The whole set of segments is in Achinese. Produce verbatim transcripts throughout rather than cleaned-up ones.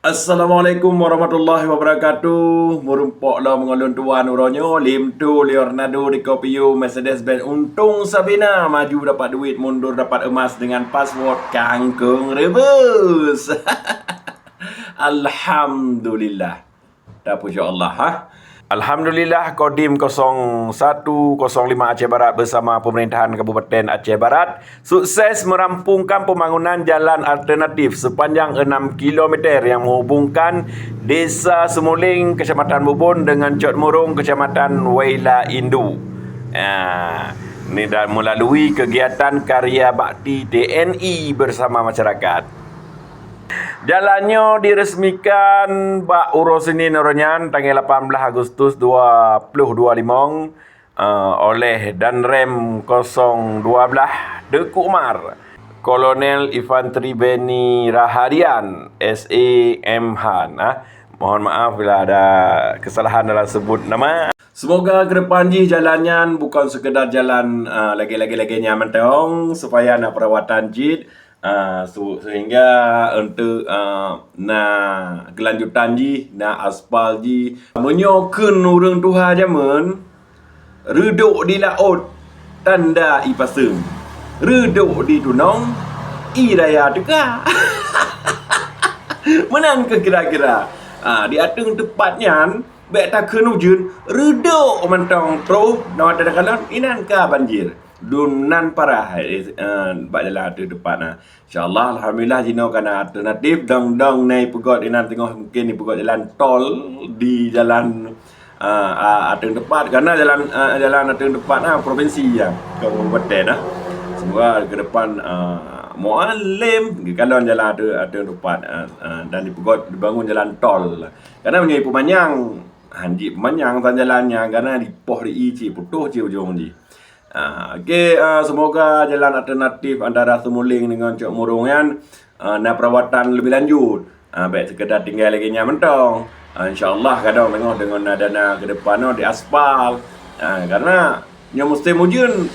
Assalamualaikum warahmatullahi wabarakatuh. Meurumpok lom ngon lôn tuan uroe nyoe, Lim Tu Leonardo DiCaprio, Mercedes Benz Untung Sabina, maju dapat duit, mundur dapat emas dengan password kangkung rebus. Alhamdulillah. Tapuji Allah, ha. Alhamdulillah, Kodim kosong satu kosong lima Aceh Barat bersama pemerintahan Kabupaten Aceh Barat sukses merampungkan pembangunan jalan alternatif sepanjang enam kilometer yang menghubungkan Desa Semuling, Kecamatan Bubon, dengan Cot Murong, Kecamatan Waila Indu. Ya, ini dan melalui kegiatan karya bakti T N I bersama masyarakat. Jalan nyoe diresmikan bak uroe Senin uroe nyan, tanggai lapan belas Agustus dua puluh dua limong, eh, oleh Danrem kosong dua belas Teuku Umar, Kolonel Infanteri Beni Rahadian, S A M Han, ah. Mohon maaf bila ada kesalahan dalam sebut nama. Semoga ke depan jih jalan nyan bukan sekadar jalan, ah, lagée-lagée lagée nyan mantong, supaya na perawatan cit, ah, su-, sehingga untuk, ah, na kelanjutan jih, na aspal jih. Meunyoe kheun ureuëng tuha jameun, reudok di laôt tanda ie paseung, reudok di tunong ie raya teuka. Meunan keuh kira-kira. Ah, di ateueng teupat nyan, bék takheun ujeuen, reudok mantong troh, na watée takalon, inan ka banjir. Dum nan parah, eh, eh, bak jalan ateueh teupat na. Insya Allah, alhamdulillah, jinoe kana alternatif, dong-dong na ipeugot inan teungoh mungkin ipeugot jalan tol di jalan, eh, a-, ateueh teupat. Karena jalan, eh, jalan ateueh teupat na provinsi ya, bukan kabupaten na. Semoga ke depan, eh, Mualem geukalon jalan ateueh, ateueh teupat, eh, eh, dan dipeugot dibangun jalan tol. Karena meunyoe ipeumanyang, hanjeuet peumanyang tan jalan nyan, karena dipoh di ie cit, putôh cit ujong jih. Ah, oke, ah, semoga jalan alternatif antara Semuling dengan Cok Murong nyan, ah, na perawatan lebih lanjut. Ah, bék sekedar tinggai lagée nyan mantong. Ah, insya Allah kadang tengok dengan na dana ke depan nyoe di aspal. Ah, karena nyoe musim ujeuen,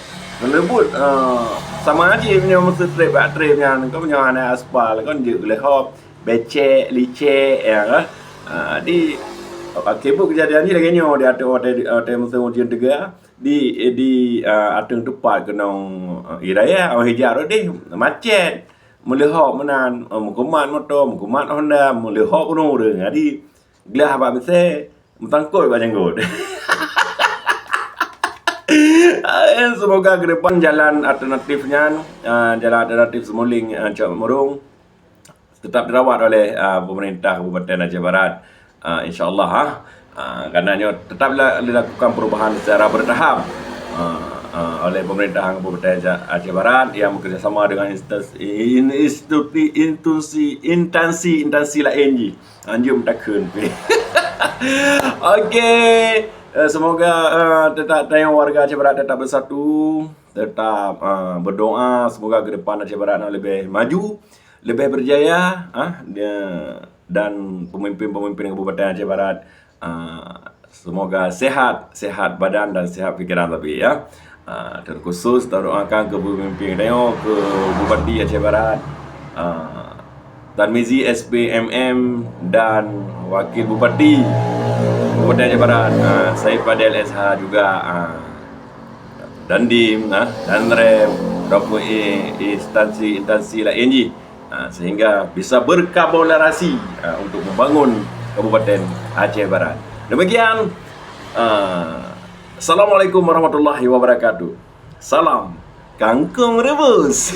meuleubut, ah, sama aja nyoe musim trép bak trép nyan. Kau nyoe hana aspal, kan jeuet lehop, becek, licek, ya kan. Ah, di, akibat kejadian ni lagée nyoe di ateueh, ateueh, ateueh musim ujeuen teuga. Di, di, ah, ateueng teupat keunong, ah, ie raya, oh, hijab rot deh, macet. Meuleuhop meunan, ah, meukumat moto, meukumat Honda, meuleuhop ureueng-ureueng. Jadi, glah bak misée, meutangkot bak janggot. Eh, semoga ke depan jalan alternatif nyan, ah, jalan alternatif Semuling, ah, Cot Murong, tetap dirawat oleh, ah, pemerintah Kabupaten Aceh Barat. Ah, insya Allah, ah. Ah, karena nyoe tetap la-, dilakukan perubahan secara bertahap, ah, ah, oleh pemerintah Kabupaten Aceh, Aceh Barat yang bekerjasama dengan instansi, in-, institusi, instansi, instansi, instansi lain jih. Anjum takheun. Oke, eh, semoga, eh, tetap tayang warga Aceh Barat tetap bersatu, tetap, eh, berdoa semoga ke depan Aceh Barat nak lebih maju, lebih berjaya, ah, dia, dan pemimpin-pemimpin Kabupaten Aceh Barat, ah, semoga sehat, sehat badan dan sehat fikiran tapi, ya. Ah, terkhusus tadoakan ke pemimpin dayo, ke Bupati Aceh Barat, ah, Tarmizi S P M M dan Wakil Bupati Kabupaten Aceh Barat, ah, Said Fadel S H juga, ah, Dandim, ah, Danrem, ataupun i-, instansi-instansi lain jih, ah, sehingga bisa berkolaborasi, ah, untuk membangun Kabupaten Aceh Barat. Demikian, ah, Assalamualaikum warahmatullahi wabarakatuh. Salam kangkung rebus.